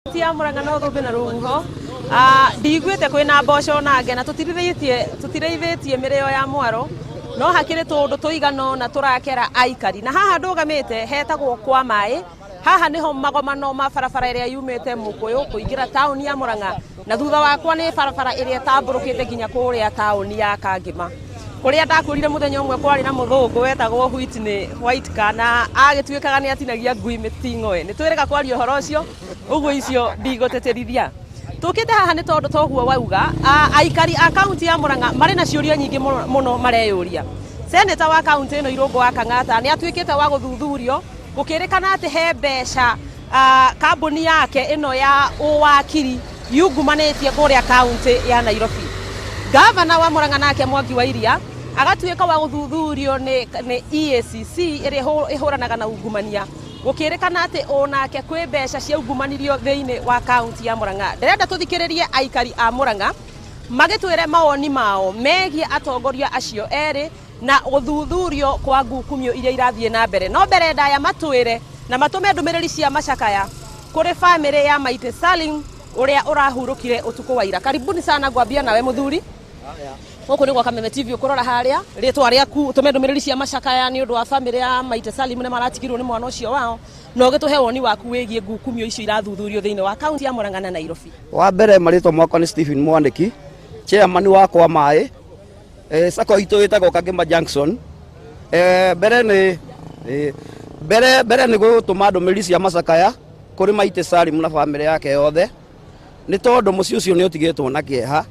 Ti ya Murang'a no thũmbĩ na rũhuho. Ndiguĩte kwĩna mboco nange na tũtirĩithĩtie mĩrĩo ya mwaro, no hakĩrĩ tũndũ tũigana ũna tũrakera aikari. Na haha ndũgamĩte hetagwo kwa maĩ. Haha nĩho magomano ma barabara ĩrĩa yumĩte Mũkũyũ kũingĩra taũni ya Murang'a, na thutha wakwa nĩ barabara ĩrĩa ĩtambũrũkĩte nginya kũrĩa taũni ya Kangĩma, kũrĩa ndakwĩrire mũthenya ũmwe kwarĩ na mũthũngũ wetagwo Whitney White, kana agĩtuĩkaga nĩ atinagia ngui mĩting'oe. Nĩ twĩrĩga kwaria ũhoro ũcio ũguo, icio ndigũtĩtĩrithia. Tũkĩte haha nĩ tondũ toguo wauga, aikari a kaunti ya Murang'a marĩ na ciũria nyingĩ mũno mũno mareyũria. Seneta wa kaunti ĩno, Irũngũ wa Kang'ata, nĩ atuĩkĩte wa gũthuthurio, gũkĩrĩkana atĩ he mbeca kambuni yake ĩno ya ũwakiri yungumanĩtie kũrĩa kaunti ya Nairobi. Gavana wa Murang'a nake, Mwangi wa Iria, agatuĩka wa gũthuthurio nĩ EACC ĩrĩa ĩhũranaga na ungumania, gũkĩrĩkana atĩ onake kwĩ mbeca ciaungumanirio thĩinĩ wa kaunti ya Murang'a. Ndĩrenda tũthikĩrĩrie aikari a Murang'a magĩtwĩre mawoni mao megiĩ atongoria acio erĩ na gũthuthurio kwa ngukumio iria irathiĩ na mbere. No mbere ndaya matwĩre na matũme ndũmĩrĩri cia macakaya kũrĩ bamĩrĩ ya Maite Salim ũrĩa ũrahurũkire ũtukũ wa ira. Karibuni sana. Ngwambia nawe, mũthuri. Gũkũ nĩ gwa Kameme TV. Ũkũrora harĩa, rĩtwa rĩaku, ũtũme ndũmĩrĩri cia macakaya nĩ ũndũ wa bamĩrĩ ya Maite Salim nĩ maratigirwo nĩ mwana ũcio wao, na ũgĩtũhe woni waku wĩgiĩ ngukumio icio irathuthurio thĩinĩ wa kaunti ya Murang'a na Nairobi. Wa mbere, marĩtwa makwa nĩ Stephen Mwanĩki, chairman wa kwa maĩ sacco itũ ĩtagwo Kangema Junction. Mbere nĩ mbere nĩ gũtũma ndũmĩrĩri cia macakaya kũrĩ Maite Salim na bamĩrĩ yake yothe, nĩ tondũ mũciĩ ũcio nĩ ũtigĩtwo na kĩeha.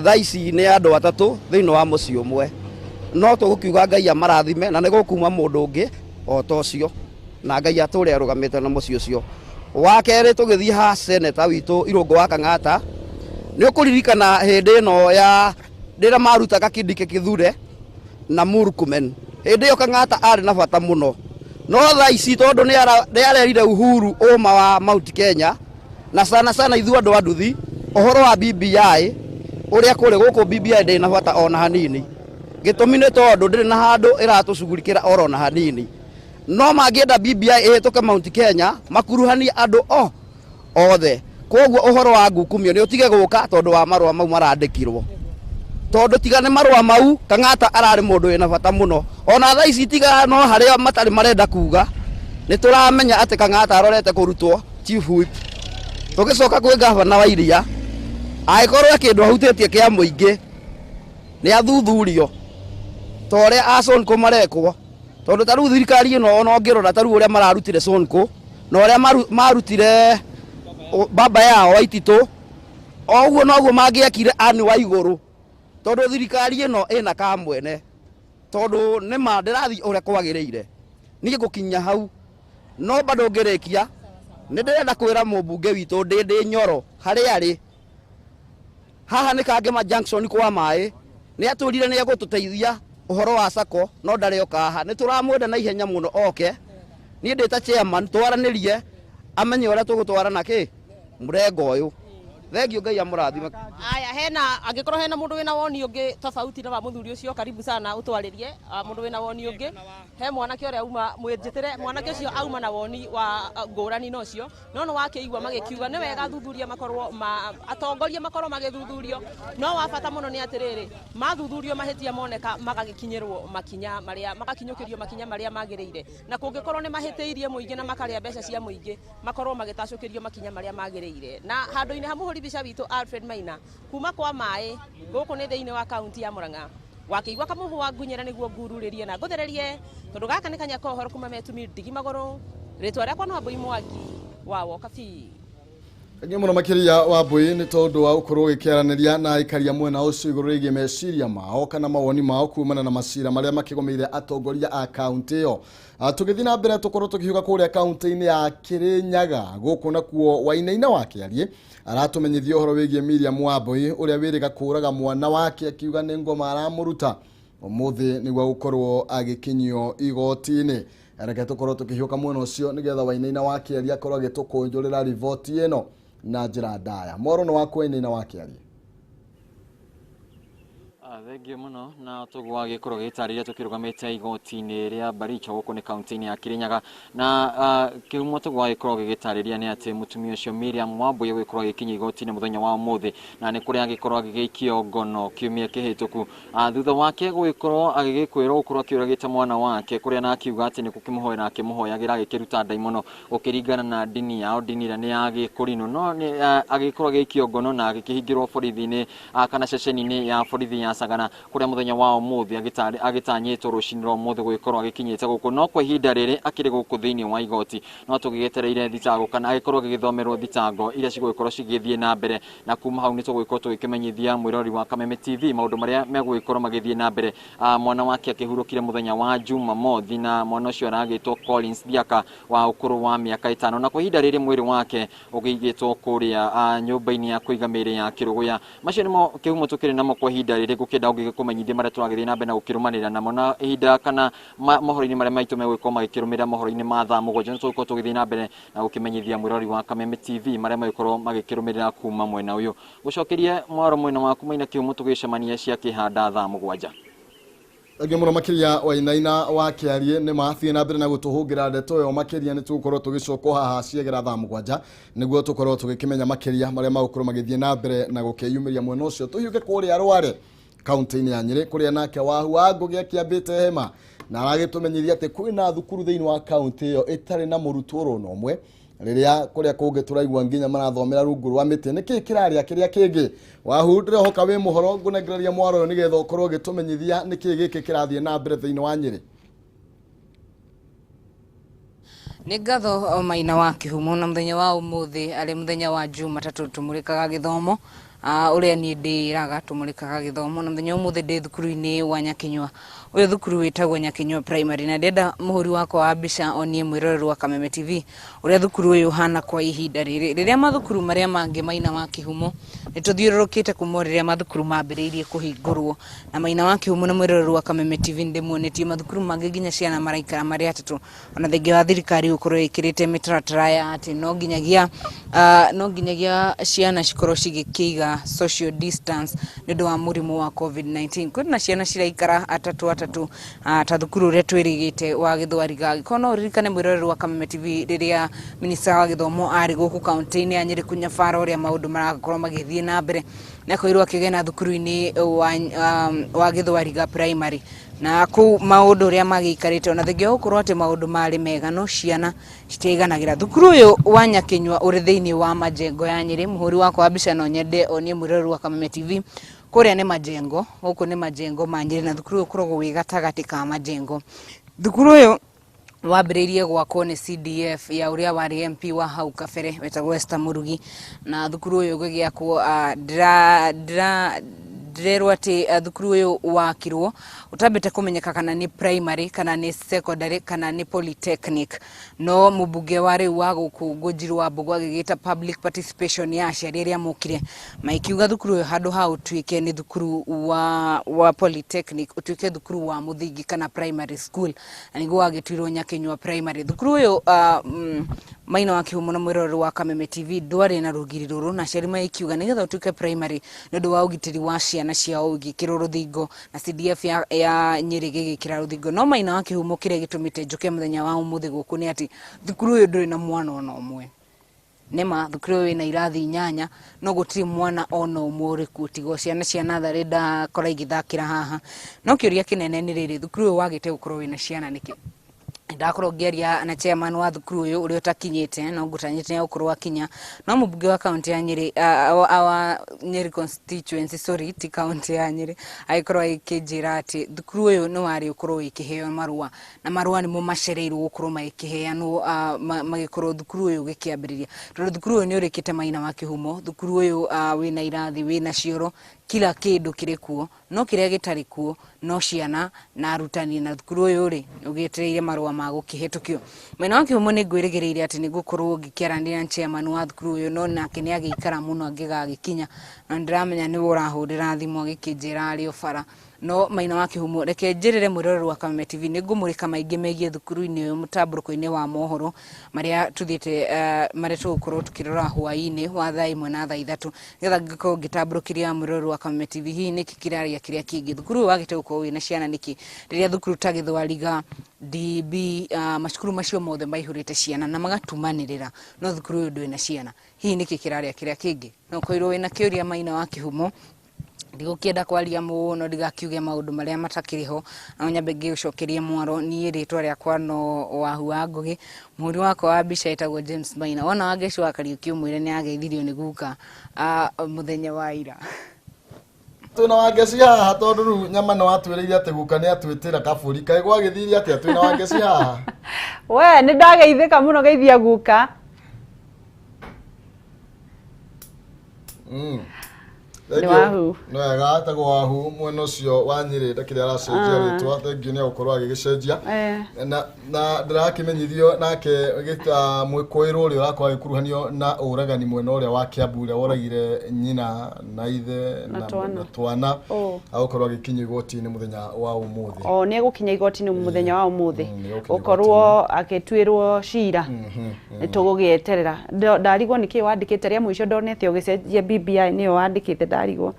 Thaa ici nĩ andũ atatũ thĩinĩ wa mũciĩ ũmwe, no tũgũkiuga Ngai amarathime na nĩ gũkuma mũndũ ũngĩ o ta ũcio, na Ngai atũre arũgamĩte na mũciĩ ũcio. Wa kerĩ, tũgĩthiĩ ha seneta witũ Irũngũ wa Kang'ata, nĩ ũkũririkana hĩndĩ ĩno ya rĩrĩa marutaga Kindiki Kithure na Murkomen, hĩndĩ ĩyo Kang'ata arĩ na bata mũno. No thaa ici tondũ nĩ arerire Uhuru ũma wa Mount Kenya, na sana sana ithuĩ andũ a nduthi, ũhoro wa BBI ũrĩa kũrĩ gũkũ, BBI ndĩrĩ na bata ona hanini. Gĩtũmi nĩ tondũ ndĩrĩ na handũ ĩratũcugurikĩra oro na hanini. No mangĩenda BBI ĩhĩtũke Mount Kenya, makuruhanie andũ o othe. Koguo ũhoro wa ngukumio nĩ ũtige gũka tondũ wa marũa mau marandĩkirwo, tondũ tiga nĩ marũa mau, Kang'ata ararĩ mũndũ wĩna bata mũno. Ona thaa ici, tiga no harĩa matarĩ marenda kuga, nĩ tũramenya atĩ Kang'ata arorete kũrutwo chief whip. Tũgĩcoka kwĩ gavana wa Iria, angĩkorwo he kĩndũ ahutĩtie kĩa mũingĩ, nĩ athuthurio ta ũrĩa a Sonko marekwo, tondũ ta rĩu thirikari ĩno, ona ũngĩrora ta rĩu ũrĩa mararutire Sonko na ũrĩa marutire baba yao Waititũ, o ũguo noguo mangĩekire Anne Waigũrũ, tondũ thirikari ĩno ĩna kamwene, tondũ nĩma ndĩrathiĩ ũrĩa kwagĩrĩire. Niĩ ngũkinya hau, no bado ngĩrĩkia nĩ ndĩrenda kwĩra mũmbunge witũ Ndĩndĩ Nyoro harĩa arĩ haha nĩ Kangema Junction kwa maĩ, nĩ atwĩrire nĩ egũtũteithia ũhoro wa sacco, no ndarĩ oka haha. Nĩ tũramwenda na ihenya mũno oke, niĩ ndĩ ta chairman, twaranĩrie amenye ũrĩa tũgũtwarana kĩ mũrengo ũyũ. Thengiũ, Ngai amũrathime. Aya, hena angĩkorwo hena mũndũ wĩna woni ũngĩ tofauti na wa mũthuri ũcio, karibu sana ũtwarĩrie. Mũndũ wĩna woni ũngĩ, he mwanake ũrĩa auma mwĩnjĩtĩre. Mwanake ũcio auma na woni wa ngũrani na ũcio, no nĩ wakĩigua magĩkiuga nĩ wega athuthuria makorwo ma atongoria makorwo magĩthuthurio. No wa bata mũno nĩ atĩrĩrĩ, mathuthurio mahĩtia moneka, magagĩkinyĩrwo makinya marĩa, magakinyũkĩrio makinya marĩa magĩrĩire, na kũngĩkorwo nĩ mahĩtĩirie mũingĩ na makarĩa mbeca cia mũingĩ, makorwo magĩtacũkĩrio makinya marĩa magĩrĩire. Na handũ-inĩ ha mũhũri mbica witũ Alfred Maina, kuma kwa maĩ gũkũ nĩ thĩinĩ wa kaunti ya Murang'a, wakĩigua kamũhũ wa ngunyĩra nĩguo ngururĩrie na ngũthererie, tondũ gaka nĩ kanya ka ũhoro kuma metumi ndigi magũrũ. Rĩtwa rĩakwa no Wambui Mwangi wa Wokabi. Thengiũ mũno makĩria, Wambui, nĩ tondũ wa gũkorwo ũgĩkĩaranĩria na aikaria mwena ũcio igũrũ rĩgiĩ meciria mao kana mawoni mao kumana na macira marĩa makĩgomeire atongoria a kaunti ĩyo. Tũgĩthiĩ na mbere, tũkorwo tũkĩhiũka kũrĩa kaunti-inĩ ya Kĩrĩnyaga. Gũkũ nakuo Wainaina wa Kĩariĩ aratũmenyithia ũhoro wĩgiĩ Miriam Wambui ũrĩa wĩrĩga kũraga mwana wake akiuga nĩ ngoma aramũruta. Ũmũthĩ nĩguo gũkorwo agĩkinyio igoti-inĩ. Reke tũkorwo tũkĩhiũka mwena ũcio nĩgetha Wainaina wa Kĩaria akorwo agĩtũkũnjũrĩra riboti ĩno na njĩra ndaya. Mworo nĩ waku, Wainaina wa Kĩaria. Thengio muno na toguo agĩkorwo gĩtarĩria tũkĩrũgamĩte igoti-inĩ rĩa Baricho gũkũ nĩ kaunti-inĩ ya Kirinyaga na kĩhumo toguo agĩkorwo gĩgĩtarĩria nĩ atĩ mũtumia ũcio Miriam Wambui agĩkorwo agĩkinya igoti-inĩ mũthenya wa ũmũthĩ na nĩ kũrĩa agĩkorwo agĩgĩikio ngono kiumia kĩhĩtũku thutha wake gũgĩkorwo agĩgĩkwĩrwo gũkorwo akĩũragĩte mwana wake kũrĩa na akiuga atĩ nĩ gũkĩmũhoera akĩmũhoyagĩra agĩkĩruta ndaimono gũkĩringana na ndini yao ndini ĩrĩa nĩ ya Gĩkũrinũ no agĩkorwo agĩikio ngono na agĩkĩhingĩrwo borithi-inĩ kana ceceni-inĩ ya borithi ya Sagana kuria muthenya wa umuthi agitanyitwo rucini rwa umuthi gwikorwo agikinyite guku no kwa ihinda riri akiri guku thiini wa igoti no tugigietereire thitango kana agikorwo agigithomerwo thitango iria cigwikorwo cigithie na mbere na kuma hau ni tugwikorwo tugikimenyithia mwirori wa Kameme TV maundu maria megwikorwo magithie na mbere. Mwana wake akihurukire muthenya wa Jumamothi na mwana ucio aragitwo Collins Thiaka wa ukuru wa miaka 5 na kwa ihinda riri mwiri wake ugigitwo kuria nyumba-ini ya kuiga mĩĩrĩ ya Kiruguya. Macio nimo kihumo tukiri namo kwa ihinda riri gukenda ungigikumenyithia maria tũragĩthiĩ na mbere na gũkĩrũmanĩrĩra namo na ihinda kana mohoro-inĩ marĩa maitũ megũgĩkorwo magĩkĩrũmĩrĩra mohoro-inĩ ma thaa 7 nĩ tũgũkorwo tũgĩthiĩ na mbere na gũkĩmenyithia mwĩrori wa Kameme TV marĩa megũkorwo magĩkĩrũmĩrĩra kuma mwena ũyũ. Gũcokerie mwaro mwena waku maina kĩhumo tũgĩcemania cia kĩhanda thaa 7. Thengio muno makiria Wainaina wa Kĩarie nĩ mathiĩ na mbere na gũtũhũngĩra ndeto ĩyo makĩria nĩ tũgũkorwo tũgĩcokwo haha ciegera thaa 7 nĩguo tũkorwo tũgĩkĩmenya makĩria marĩa magũkorwo magĩthiĩ na mbere na gũkĩyumĩria mwena ũcio. Tũhiũke kũrĩa Rware kaunti-inĩ ya Nyĩrĩ kũrĩa nake Wahu wa Ngũgĩ akĩambĩte hema na aragĩtũmenyithia atĩ kwĩna thukuru thĩinĩ wa kaunti ĩyo ĩtarĩ na mũrutwo ona ũmwe rĩrĩa kũrĩa kũngĩ tũraigua nginya marathomera rungu rwa mĩtĩ. Nĩkĩĩ kĩrarĩa kĩrĩa kĩngĩ? Wahu ndĩrehoka wĩ mũhoro, ngũnengereria mwaro ũyũ nĩgetha ũkorwo ũgĩtũmenyithia nĩkĩĩ gĩkĩ kĩrathiĩ na mbere thĩinĩ wa Nyĩrĩ. Nĩ ngatho Maina wa Kĩhumo na mũthenya wa ũmũthĩ arĩ mũthenya wa Jumatatũ tũmũrĩkaga gĩthomo ũrĩa niĩ ndĩraga tũmũrĩkaga gĩthomo na mũthenya ũmũthĩ ndĩ thukuru-inĩ wa Nyakinyua ũyũ thukuru wĩtagwo Nyakinyua Primary na ndĩrenda mũhũri wakwa wa mbica onie mwĩroreri wa Kameme TV ũrĩa thukuru ũyũ ũhana kwa ihinda rĩrĩ. Rĩrĩa mathukuru marĩa mangĩ Maina wa Kĩhumo nĩ tũthiũrũrũkĩte kuma rĩrĩa mathukuru mambĩrĩirie kũhingũrwo na Maina wa Kĩhumo na mwĩroreri wa Kameme TV ndĩmuonetie mathukuru mangĩ nginya ciana maraikara marĩ atatũ ona thengia wa thirikari gũkorwo ĩkĩrĩte mĩtaratara ya atĩ no nginyagia ciana cikorwo cigĩkĩiga social distance nĩ ũndũ wa mũrimũ wa COVID-19. Kwĩna ciana ciraikara atatũ atatũ ta thukuru ũrĩa twĩrĩgĩte wa Gĩthwariga. Gĩkorwo no ũririkane mwĩroreri wa Kameme TV rĩrĩa minista wa gĩthomo arĩ gũkũ kaunti-inĩ ya Nyĩrĩ kũnyabara ũrĩa maũndũ marakorwo magĩthiĩ na mbere na akorirwo akĩgena thukuru-inĩ wa Gĩthwariga Primary na kũu maũndũ ũrĩa magĩikarĩte ona thengia wa gũkorwo atĩ maũndũ marĩ mega no ciana citiaiganagĩra. Thukuru ũyũ wa Nyakinyua ũrĩ thĩinĩ wa majengo ya Nyĩrĩ. Mũhũri wakwa wa mbica no nyende onie mwĩroreri wa Kameme TV kũrĩa nĩ majengo, gũkũ nĩ majengo ma Nyĩrĩ na thukuru ũyũ ũkoragwo wĩ gatagatĩ ka majengo. Thukuru ũyũ wambĩrĩirie gwakwo nĩ CDF ya ũrĩa warĩ MP wa hau kabere wetagwo Esther Murugi na thukuru ũyũ ũgĩgĩakwo ndĩrerwo atĩ thukuru ũyũ wakirwo ũtambĩte kũmenyeka kana nĩ primary kana nĩ secondary kana nĩ polytechnic no mũmbunge wa rĩu wa gũkũ Ngũnjiri wa Mbũgũ agĩgĩta public participation ya aciari arĩa mokire makiuga thukuru ũyũ handũ ha ũtuĩke nĩ thukuru wa polytechnic ũtuĩke thukuru wa mũthingi kana primary school na nĩguo wagĩtuirwo Nyakinyua Primary. Thukuru ũyũ Maina wa Kĩhumo na mwĩroreri wa Kameme TV ndwarĩ na rũgiri rũrũ na aciari magĩkiuga nĩgetha ũtuĩke primary nĩ ũndũ wa ũgitĩri wa ciana ciao ũgĩkĩrwo rũthingo na CDF ya Nyĩrĩ gĩgĩkĩra rũthingo. No Maina wa Kĩhumo kĩrĩa gĩtũmĩte njũke mũthenya wa ũmũthĩ gũkũ nĩ atĩ thukuru ũyũ ndũrĩ na mwana ona ũmwe. Nĩma thukuru ũyũ wĩna irathi 8 no gũtirĩ mwana ona ũmwe ũrĩ kuo tiga ciana cia natharĩ ndakora igĩthakĩra haha. No kĩũria kĩnene nĩ rĩrĩ, thukuru ũyũ wagĩte gũkorwo wĩna ciana nĩkĩ? Ndakorwo ngĩaria na chairman wa thukuru ũyũ ũrĩa ũtakinyĩte no ngũtanyĩte nĩ egũkorwo akinya no mũmbunge wa kaunti ya Nyĩrĩ wa Nyĩrĩ constituency sorry ti kaunti ya Nyĩrĩ agĩkorwo agĩkĩnjĩra atĩ thukuru ũyũ nĩ warĩ ũkorwo ũkĩheo marũa na marũa nĩmo macereirwo gũkorwo magĩkĩheanwo magĩkorwo thukuru ũyũ ũgĩkĩambĩrĩria tondũ thukuru ũyũ nĩ ũrĩkĩte Maina wa Kĩhumo. Thukuru ũyũ wĩna irathi wĩna cioro kila kĩndũ kĩrĩ kuo no kĩrĩa gĩtarĩ kuo no ciana na arutani na thukuru ũyũ rĩ ũgĩetereire marũa ma gũkĩhĩtũkio. Maina wa Kĩhumo nĩ ngwĩrĩgĩrĩire atĩ nĩ ngũkorwo ngĩkĩaranĩria na chairman wa thukuru ũyũ no nake nĩ agĩikara mũno angĩgagĩkinya na ndĩramenya nĩwe ũrahũrĩra thimũ agĩkĩnjĩra arĩ o bara. No Maina wa Kĩhumo, reke njĩrĩre mwĩroreri wa Kameme TV nĩ ngũmũrĩka maingĩ megiĩ thukuru-inĩ ũyũ mũtambũrũko-inĩ wa mohoro marĩa tũthiĩte, marĩa tũgũkorwo tũkĩrora hwaĩ-inĩ wa thaa 1 na thaa 3, nĩgetha ngĩkorwo ngĩtambũrũkĩria mwĩroreri wa Kameme TV hihi nĩkĩ kĩraria kĩrĩa kĩngĩ thukuru ũyũ wagĩte gũkorwo wĩna ciana nĩkĩ, rĩrĩa thukuru ta Gĩthwariga, DB, macukuru macio mothe maihũrĩte ciana na magatumanĩrĩra, no thukuru ũyũ ndũrĩ na ciana. Hihi nĩkĩ kĩraria kĩrĩa kĩngĩ? No ũkorirwo wĩna kĩũria, Maina wa Kĩhumo. Ndigũkĩenda kwaria mũno, ndigakiuge maũndũ marĩa matakĩrĩ ho, no nyambe ngĩgũcokerie mwaro. Niĩ rĩtwa rĩakwa no Wahu wa Ngũgĩ, mũhũri wakwa wa mbica ĩtagwo James Maina. Wona Wangeci wa Kariũki, ũmwĩre nĩ ageithirio nĩ guka mũthenya wa ira. Twĩna Wangeci haha, tondũ rĩu nyama nĩ watwĩrĩire atĩ guka nĩ atwĩtĩra kabũri. Kaĩ gwagĩthire atĩa? Twĩna Wangeci haha. We nĩ ndageithĩka mũno, geithia guka. Thank Nĩ you. Wahu. Nĩ wega, etagwo Wahu mwena ũcio wa Nyĩrĩ, ndakĩrĩ aracenjia rĩtwa. Thank you, nĩ egũkorwo agĩgĩcenjia. Na ndĩrakĩmenyithio nake gĩta mwĩkũĩrwo ũrĩa ũrakorwo agĩkuruhanio na ũragani mwena ũrĩa wa Kiambu, ũrĩa woragire nyina na ithe na twana. Na twana, Oh. agũkorwo agĩkinyio igoti-inĩ mũthenya wa ũmũthĩ. O nĩ egũkinya igoti-inĩ mũthenya wa ũmũthĩ. Nĩ egũkinya. Ũkorwo agĩtuĩrwo cira, nĩ tũgũgĩeterera. Ndarigwo nĩkĩ wandĩkĩte rĩa mũico ndonete ũgĩcenjia BBI, nĩyo wandĩkĩte, ndarigwo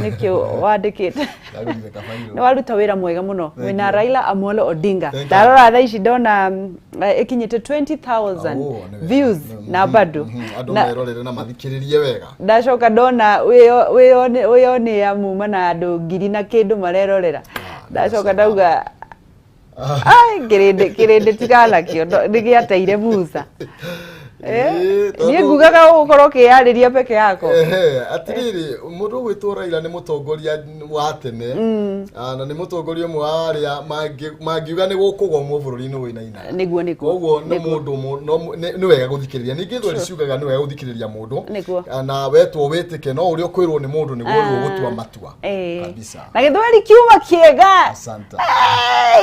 nĩkĩ wandĩkĩte. Ndagũrire kabairũ. Nĩ waruta wĩra mwega mũno Thank wĩna you. Raila Amolo Odinga. Thank you. Ndarora thaa ici ndona ĩkinyĩte 20,000 Oh, nĩ wega. views na bado Andũ merorere na mathikĩrĩrie wega. Ndacoka ndona wĩyo nĩ ya muma na andũ ngiri na kĩndũ marerorera. Ndacoka ndauga, ai, kĩrĩndĩ, kĩrĩndĩ tiganakio nĩ gĩateire Musa. Ĩĩ, niĩ tondũ ngugaga ũgũkorwo ũkĩyarĩria peke yako. Ehe, atirĩrĩ, mũndũ ũgwĩtwo Raila nĩ mũtongoria wa tene. Ah, na nĩ mũtongoria ũmwe wa arĩa mangiuga nĩ gũkũgomwo bũrũri-inĩ wĩnaina. Nĩguo. Koguo nĩ Nĩguo. mũndũ nĩ wega gũthikĩrĩria. Ningĩ thweri ciugaga nĩ wega gũthikĩrĩria mũndũ. Nĩguo. Ah, na wetwo wĩtĩke, no ũrĩa ũkwĩrwo nĩ mũndũ nĩguo rĩu ũgũtua matua. Kabisa. Na gĩthweri kiuma kĩega. Asante.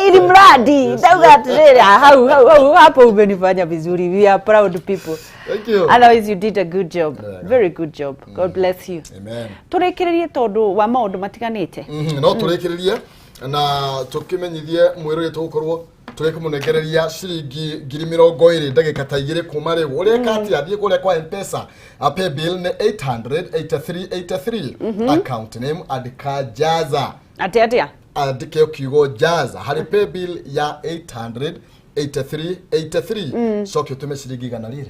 Ili mradi ndauga atĩrĩrĩ, hau hau hau hapo umenifanya vizuri. We are proud people. Thank you. Otherwise you did a good job. Wega. Very good job. God bless you. Amen. Tũrĩkĩrĩrie tondũ wa maũndũ matiganĩte. No tũrĩkĩrĩrie na tũkĩmenyithie mwĩrore tũgũkorwo tũgĩkũmũnengereria ciringi 20,000 ndagĩka ta 2 kuma rĩu. Ũreka atĩa? Thiĩ kũrĩa kwa Mpesa, pay bill nĩ 88383, account name andĩka Jaza. Atĩ atĩa? Andĩke kiugo Jaza harĩ pay bill ya 88383, coke ũtũme ciringi 100.